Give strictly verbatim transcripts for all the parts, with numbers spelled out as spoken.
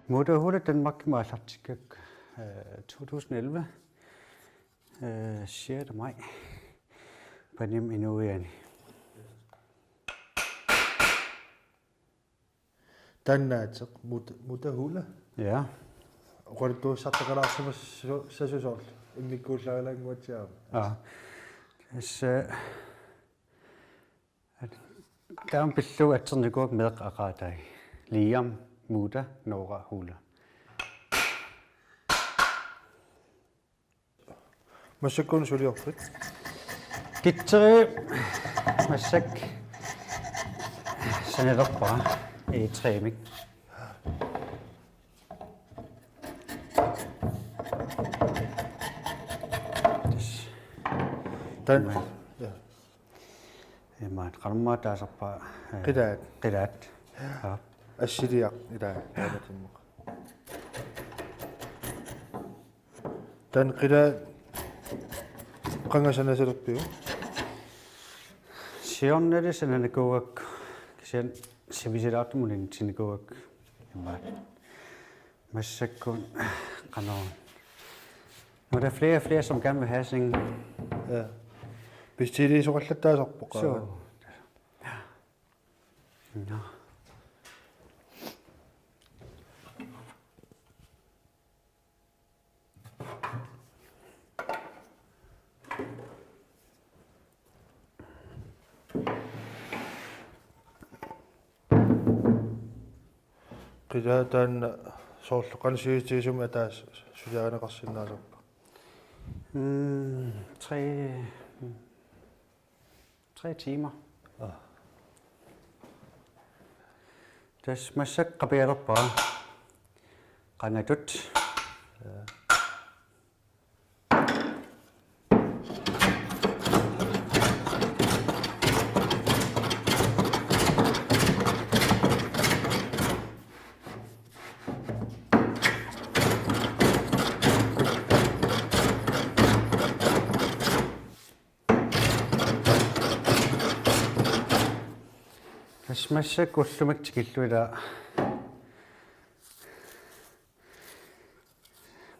Mutahula Danmarkimut aallartikkakku, øh, to tusind elleve, øh, sjette maj. Panimmi inuiani. Taanna ateq mut-, Mutahula. Ja. Oqaluttuassartaqalaarsimassasoq soorlu. Immikkuullaringuatsiaama. Ja. Tassa, øh, taama pillugu atsernikuuakka meeqqat aqaatai. Liam, Muta, Nora, Hula. Massakkut suliorpit? Kitseri massak sanalerpara E tre-mik. Tassa. Taanna. Imaat. Ja. Imaat, qanormaa taasarpaa, øh, qilaat. Qilaat. Ja. Ja. Assiliaq ilaa taamatimmoq. Taanna qilaat qanga sanasalerpiuk? Siornali sananikuuakka, kisianni sivisuaalaartumik unitsinikuuakka. Imaat. Massakkut qanoq. Nu er der flere og flere, som gerne vil have sådan en. Ja. Bestiliisoqallattaasarpoq. Så. Nå. Qilaat taanna soorlu qanoq sivisutigisumik ataaseq suliarineqarsinnaasarpa? Mm, tre, mm, tre timer. Ah. Tassa massakkut qapialerpara. Qangatut. Ja. Tassa massakkut ullumi tikillugu ilaa.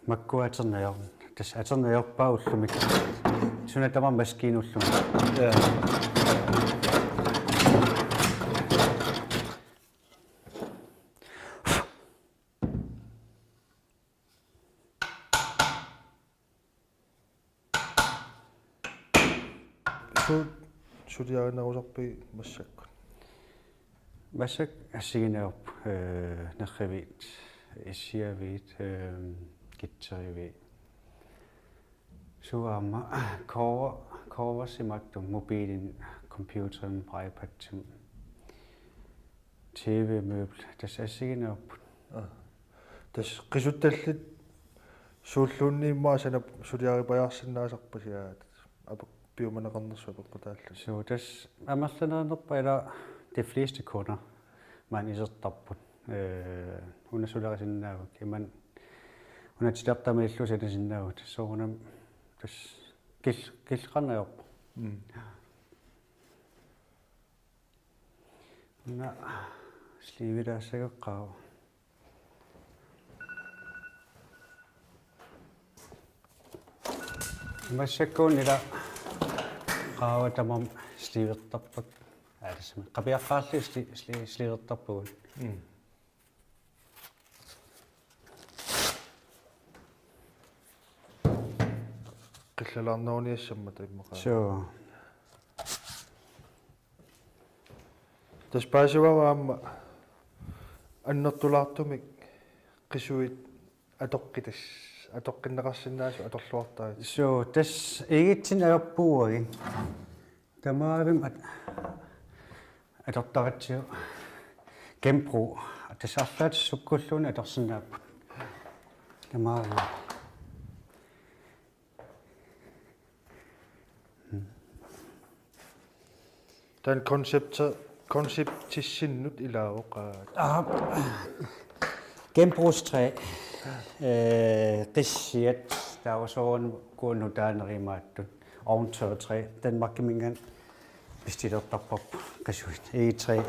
Makkua atorneq ajor-, tassa atorneq ajorpaa ullumi. Suna tamaat maskiina ullumi. Ja. Suut suliarinerusarpigit massakkut? Massakkut assigiinngitsorput, øh, nerriviit, issiaviit, øh, kitseriviit. Suut aamma cover-, coversit imaattumik mobiilimut, computerimut, iPadimut. T V-møbel, tassa assigiinngitsorput. Aa. Tassa qisuttallit suulluunniit immaqa sanap suliaripajaarsinnaasarpasi aat. Apeq-, piumaneqarnersoq apeqqutaalluni. Suu, tassa amerlanerunerpaat ilaa de fleste kunder maani isertarput. Øh, una sularisinnaagukku. Imannak una titartamallu sanasinnaavugut. Soorunami tassa kil-, killeqarneq ajorpoq. Mm. Una sleevelaassagakkit qaava. Massakkut una ilaa qaava tamarmik sleevertarpakka. Aa, tassami. Qapiaqqaarli sli-, sli-, sleevertarpagut. Mm. Qillalaarneruniassammat immaqa. Suu. Tassa paasivara aamma annertulaartumik qisuit atoqqitas-, atoqqinneqarsinnaasut atorluartarit. Suu, tassa iigitsinni ajorpugut uagut. Tamarmik at-, atortaratsigu genbrug. Tassa arlaat sukkulluunniit atorsinnaapput. Tamarmik. Taanna koncepti-, konceptissinnut ilaavoq. Aa, genbrugstræ. Øh, qissiat, taava soorunami nutaaneq imaattut. Ovntørtræ. Danmarkiminngaanniit bestilertarparput qisuit. E tre.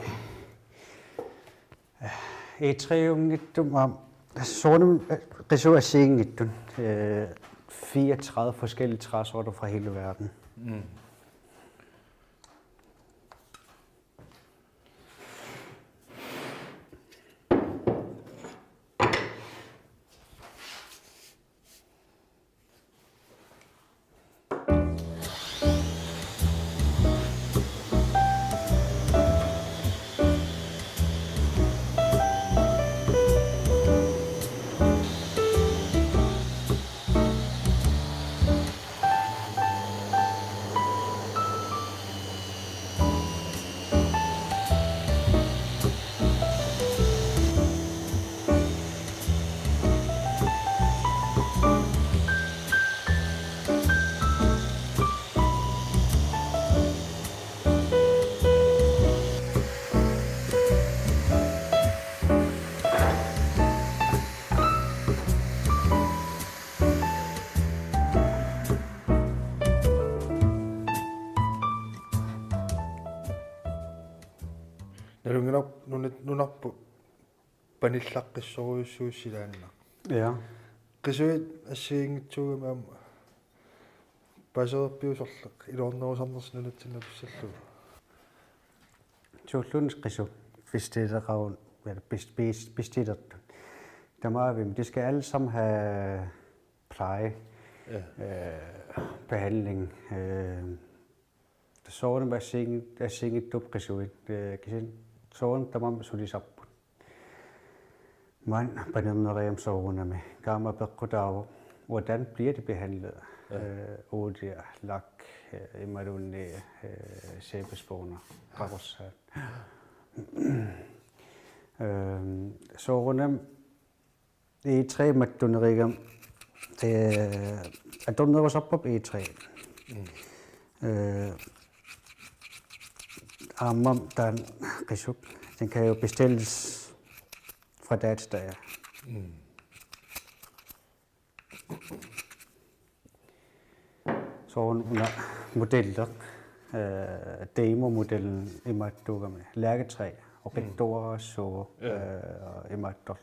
E tre-unngitsumik aamma Soorunami, øh, qisuit assigiinngitsut, øh, fireogtredive forskellige træsorter fra hele verden. Mm. Nalunngilarput nunat-, nunarput panillaqqissorujussuuvoq silaannaq. Ja. Qisuit assigiinngitsuugami aamma paasereerpiuk sorleq iluarnerusarnersi nunatsinni napissallugu? Suulluunniit qisuk bestilleqaruni, eller bes-, bes-, bestillertut. Tamarmik, de skal alle sammen have pleje, ja, øh, behandling. Øh, soorunami assigiinngit-, assigiinngitsut qisuit, øh, kisianni soorunami tamarmik sulisarput. Maani panerneriarami soorunami. Taama apeqqutaavoq, hvordan bliver de behandlet? Ja. Øh, olie, lak, øh, imaluunniit, øh, sæbespåner, qaqorsaat. Øhm, soorunami E tre mattunerigami, øh, atornerusarparput E tre. Mm. Øh, aamma taanna qisuk, den kan jo bestilles fra dag til dag. Mm. Soorunami una modelleq, øh, demomodellen imaattuugami. Lærketræ, oqitsuararsuuvoq, ja, øh, imaattoq.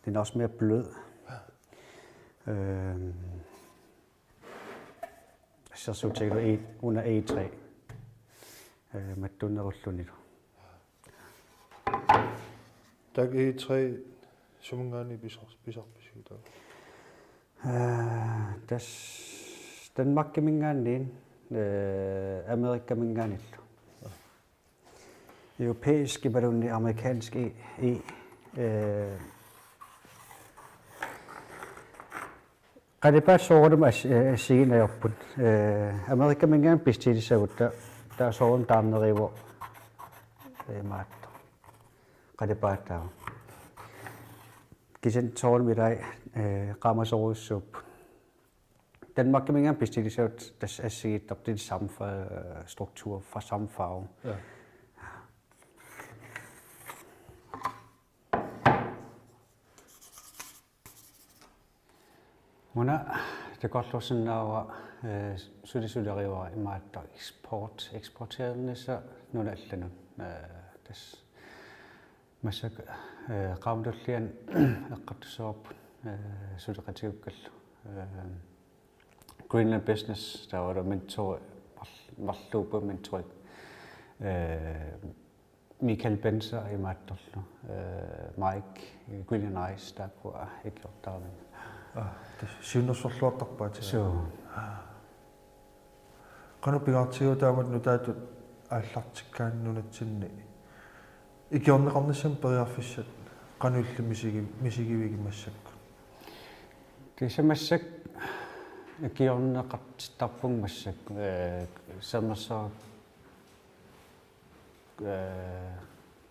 Den er også mere blød. Øhm, så så tænker du E, under E tre. Øh, mattunerullunilu. Taakku E tre sumunngaanniit pisar-, pisarpisiuk taava? Øh, tas-, Danmarkiminngaanniit, øh, Amerikaminngaanniillu. Europæisk imaluunniit amerikansk E, E, øh, qalipaatit soorunami as-, øh, assigiinngitsut ajorput. Øh, Amerikaminngaanniit bestillissagutta, taava soorunami taarnerivoq, øh, imaattoq. Qalipaataavoq. Kisianni soorunami ilai, øh, qaamasorujussuupput. Danmarkiminngaanniit bestillissagutta tassa assigiittartut, det er det samme for, øh, struktur, fra samme farve. Ja. Una takorluuinnarpara, øh, sulisuleriarlunga imaattoq eksport, eksporteernissaa nunat allanut, øh, tassa massakkut, øh, qaammatip tulliani eqqartussaavarput, øh, suleqatigukkallu. Øh, Greenland Business, taavalu mentor, marl-, marluupput mentorit. Øh, Michael Benser imaattorlu, øh, Mike, øh, Greenland Ice, taakku ikiortaramik. Aa, tassa siunnersorluartarpaat. Suu. Qanoq pingaartigiuk taamatut nutaatut aallartikkaanni nunatsinni ikiorneqarnissamut periarfissat qanoq illit misigi-, misigivigit massakkut? Kisianni massakkut ikiorneqartittarpunga massakkut, øh, samassa øh,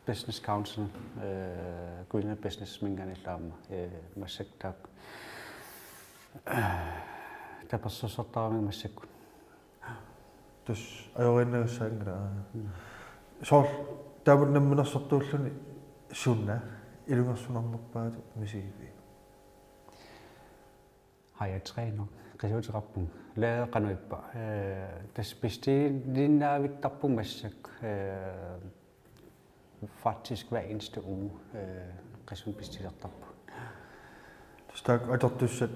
Business Council, øh, Greenland Businessiminngaanniillu aamma, øh, massakkut taakku, øh, tapersersortaramik massakkut. Tassa ajoriinnagassaanngilaq. Mm. Soorlu taamatut namminersortuulluni suna ilungersunarnerpaatut misigiviuk? Har jeg tre nok? Qisuuteqarpunga. Lærerqanuippa. Øh, tassa bestillinnaavittarpunga massakkut. Øh, faktisk hver eneste uge, øh, qisunik bestillertarpunga. Taakku atortussat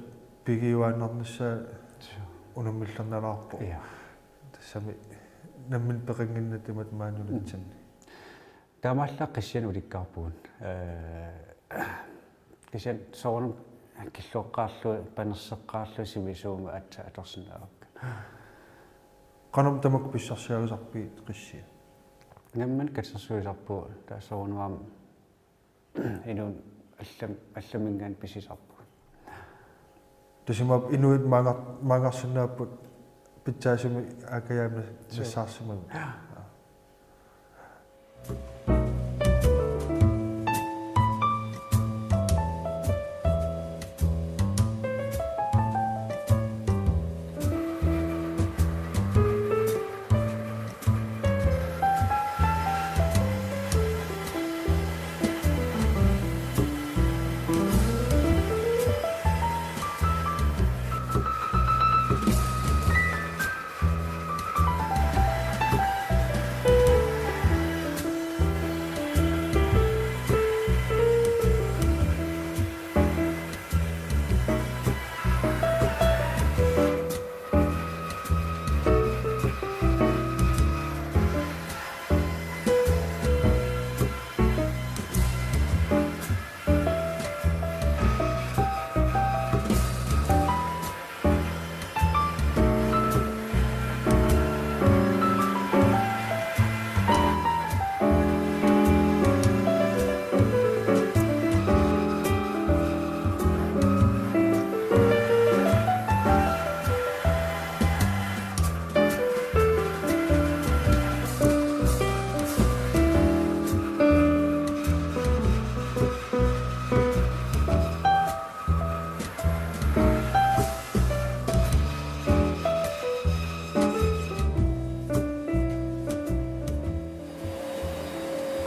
pigiuaannarnissaa unammillernalaarpoq. Ja. Tassami nammineq peqannginnatta imatut maani nunatsinni. Taamaallaat qissianik ulikkaarpugut. Ee, kisianni soorunami killuaqqaarlugu, panerseqqaarlugu sivisuumik aatsaat atorsinnaavakka. Qanoq tamakku pissarsiarisarpigit qissiat? Nammineq katersuisarpugut, taava soorunami aamma inuuneq allam-, allaminngaanniit pisisarpugut. Tassa imaappoq inuit maanga-, maangarsinnaapput pitsaasumik aakajaamik nassaarsimagit.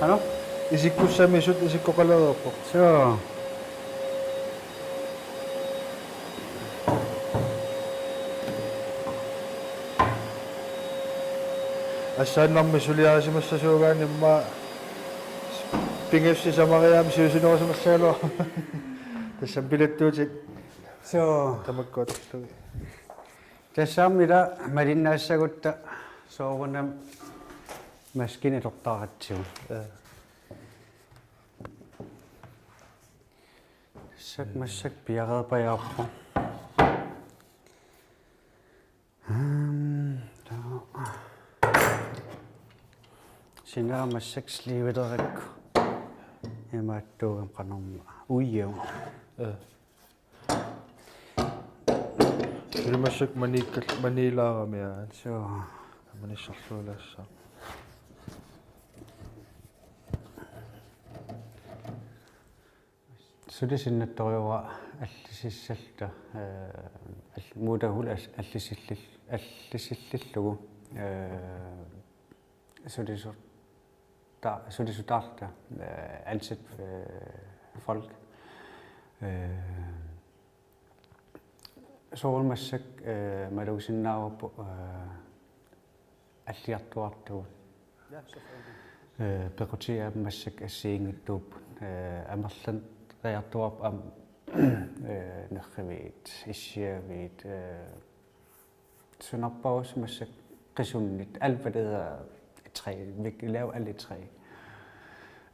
Qanoq? Isikkussamisut isikkoqalereerpoq. Suu. Assaannarmi suliarisimassasuugaanni immaqa pingasut sisamariaammik siusinnerusimassagaluarput. Tassami pilattuutit. Suu. Tamakku atorlugit. Tassami ila malinnaassagutta soorunami maskina atortaratsigu. Ja. Massakkut, massakkut piareerpajaarpoq. Aam, taava. Sinaat massakkut sliivilerakku. Imaattuugami qanormaa. Uiu. Ja. Suli massakkut maniikkal-, maniilaarami aat. Suu. Manissarluulaassaaq. Suli sinnattoriuara allisissalluta, ee, al-, muutahul al-, allisillil-, allisillillugu, ee, sulisu-, ta-, sulisutaarluta, ee, ansat, ee, folk. Ee, soorlu massakkut, ee, malugisinnaavara, ee, alliartuartugut. Ee, pequtigaat massakkut assigiinngitsuupput. Ee, amerleriartuarput aamma, ee, nerriviit, issiaviit, ee, sunarparus massakkut qisunnit, alt hvad der hedder træ, vi laver alt i træ.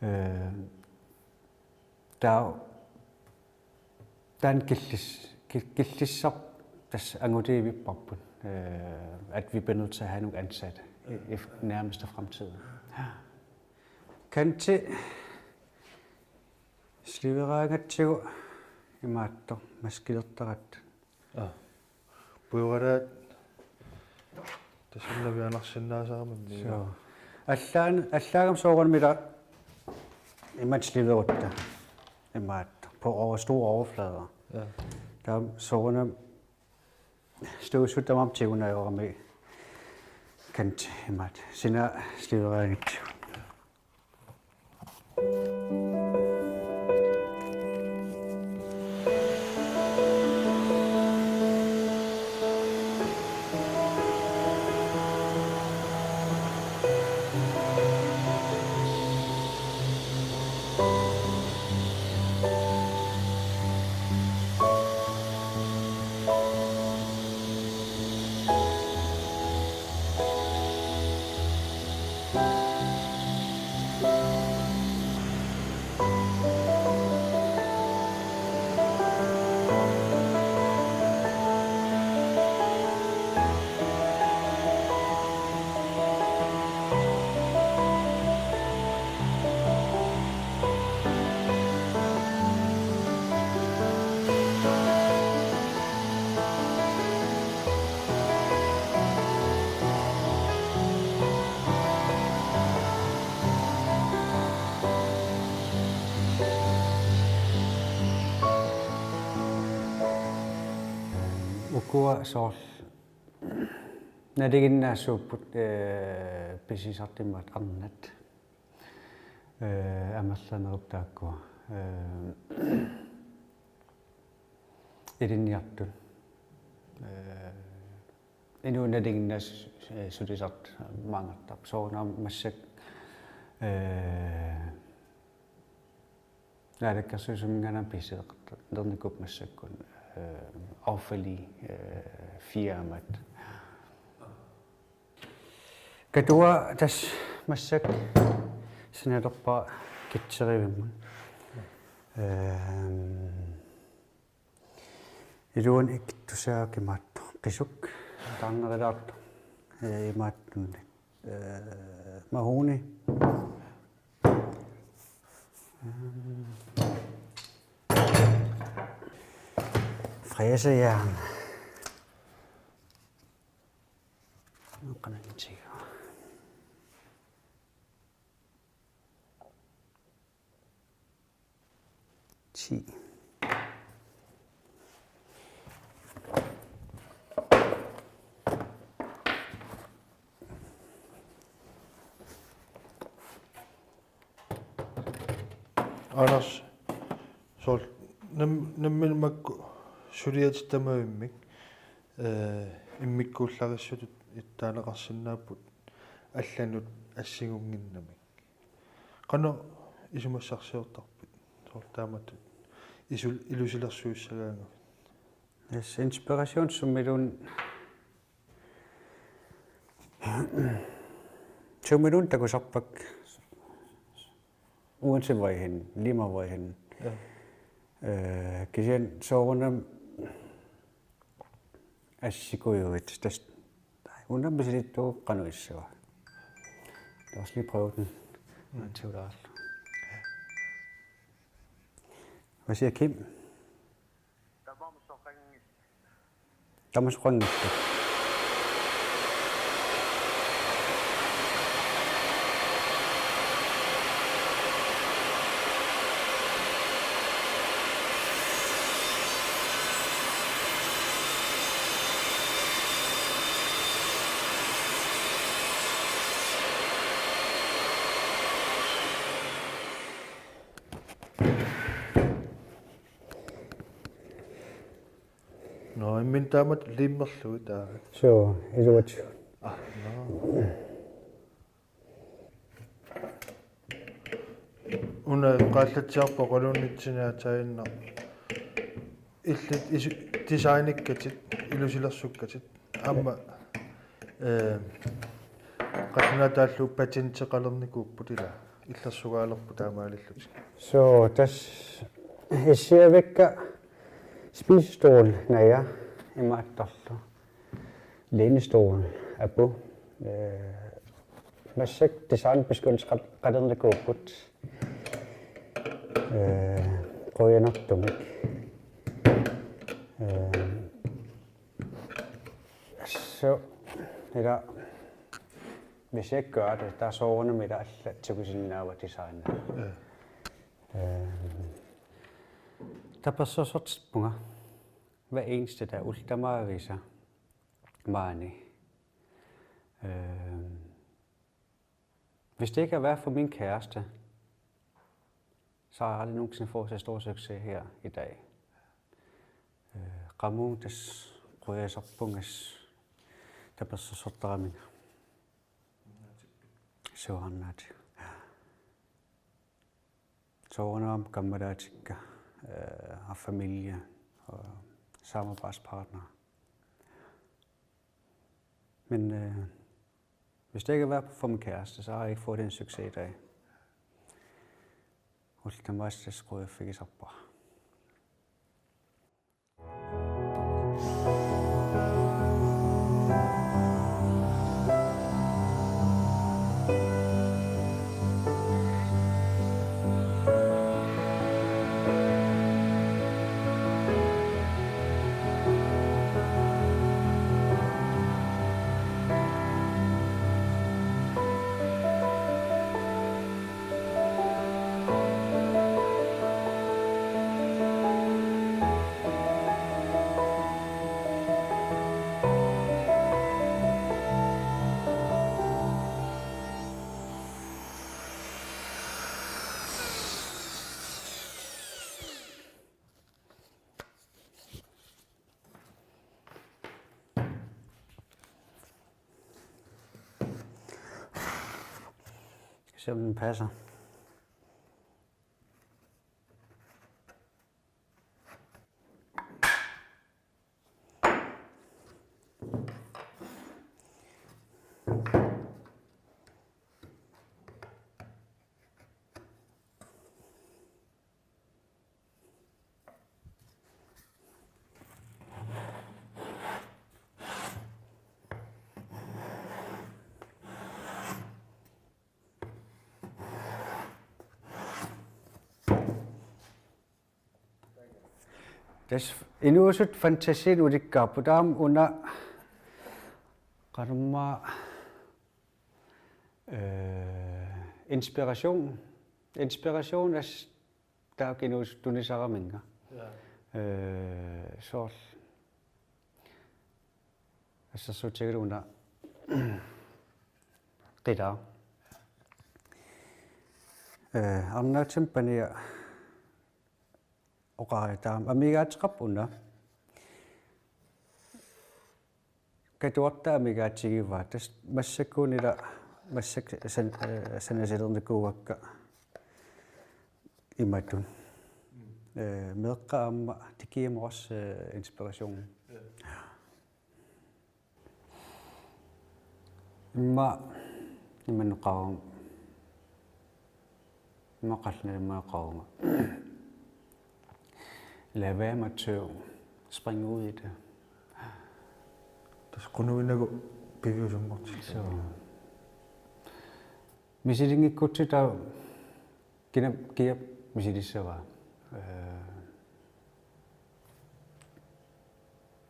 Ee, taava taanna killis-, ki-, killissarput tassa angutiivipparput, øh, at vi bliver nødt til at have nogle ansatte i, i nærmeste fremtid. Kanti sliiveraangatsigu imaattoq maskilertaratta. Aa. Puigorlaat tassanngavianarsinnaasarami. Suu. Allaan-, allaagami soorunami ila imatut sliiverutta. Imaattoq. På over-, store overflader. Ja. Taava soorunami støvsugt tamarmik tigunajoramik kanti imaattoq. Sinaat sliiveraangatsigu. Taakkua soorlu nalinginnaasuupput, ee, pisisartut imaattoq arnat. Ee, amerlanerit taakkua. Ee, ilinniartut. Ee, inuup nalinginnaasut, ee, sulisartut maangartarput. Soorunami massakkut, ee, Naalakkersuisuminngaanniit pisseqartut, nernikuupput massakkut, ee, affaldi, ee, firmat. Katuaa tassa massakkut sanalerpara kitserivimmut. Ehm, iluani ikittusaagami imaattoq qisuk, taarnerulaartoq, ee, imaattunik, ee, mahogni. Ehm, fræsejern. Qanantiga. Ti. Anders, soorlu nam-, nammineq makku suliatit tamavimmik, ee, immikkuullarissutut ittaaneqarsinnaapput allanut assigunnginnamik. Qanoq isumassarsiortarpit? Soorlu taamatut isul-, ilusilersuissagaangakkit. Yes, inspiration sumiluunniit, sumiluunniit takusarpakka uanset hvad jeg henter, lige meget hvor jeg henter. Ja. Øh, kisianni soorunami assikujuit, tassa, nej, una misilittuuvoq qanoq issava. Lad os lige prøve den. Mm. Naturligt. Hvad siger Kim? Tamasoqanngillat. Nå, men taamatut limerlugit taava. Suu, iluatsigut. Ah, nå. Una qaallatsiarpoq oqaluunnitsinni aatsaannguaq. Illit isu-, designikkatit, ilusilersukkatit. Aamma, ee, qallunaatut taallugu patenteqalernikuupput ilaa. Illersugaalerput taamaalillutik. Suu, tassa issiavikka spisestol naja imaattorlu. Lænestol apu. Ee, massakkut designbeskyttelse qal-, qalernikuupput. Ee, qujanartumik. Ee, Så, ila, hvis jeg ikke gør det, der er soorunami ila allat tigusinnaavaat designi. Ja. Øhm, tapersersortippunga hver eneste dag, ullut tamaviisa maani. Øhm, Hvis det ikke havde været for min kæreste, så har jeg aldrig nogensinde fået så stor succes her i dag. Øh, qamuuna tassa qujassarpunga tapersersortaraminga. Suarnaat. Soorunami kammalaatikka, øh, og familie og samarbejdspartnere. Men, øh, hvis det ikke var for min kæreste, så har jeg ikke fået den succes i dag. Ullut tamaasa qujaffeqarpara. Se om den passer. Tassa inuusuttut fantasiinut ulikkaarput, taava una qanormaa, øh, inspiration. Inspiration, tassa taakku inuusuttut tunisaraminnga. Ja. Øh, soorlu assersuutigalugu una qilaa. Øh, arnaatsimik pania oqariataam amigaateqarpoq una. Katuartaa amigaatigivaa. Tassa massakkuunngilaq, massakkut san-, øh, sanasilernikuuakka imatut. Øh, meeqqat aamma tikiumoras, øh, inspiration. Ja. Immaqa, imannak oqarunga. Immaqa qallunaat immaqa oqarunga. Lad være med at tøve. Spring ud i det. Tassa qunuinagu piviusunngortillugu. Suu. Misilinngikkutsigu taava kina, kiap misilissavaa. Øh,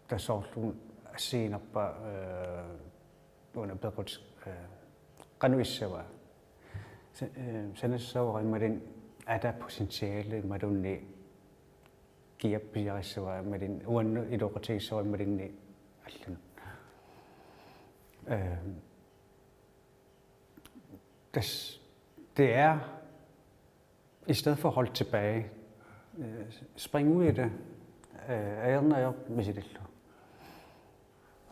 tassa soorlu assigiinnarpaa, øh, una pequt, øh, qanoq issavaa. Sa-, øh, sanassavara imaluunniit ata potentiale imaluunniit kiap pisiarissavaa imaluunniit uannut iluaqutigissavarput imaluunniit allanut. Øh, tassa, det er, i stedet for at holde tilbage, øh, spring ud i det, øh, ajornaq ajornaq misilillugu.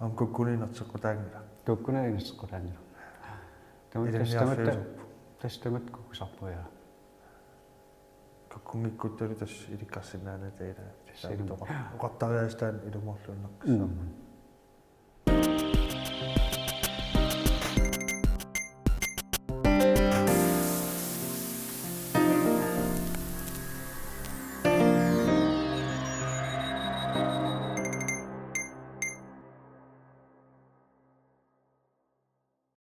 Aamma kukkuneq inerteqqutaanngilaq. Kukkuneq inerteqqutaanngilaq. Tamat-, tassa tamatta, ilinniarfiusorpoq. Tassa tamatta kukkusarpunga, ja. Kukkunngikkutta tassa ilikkarsinnaanatik ilaa. Tassa ilumut. Oqar-, oqartariaaseq taanna ilumoorluinnaqqissaaq. Mm.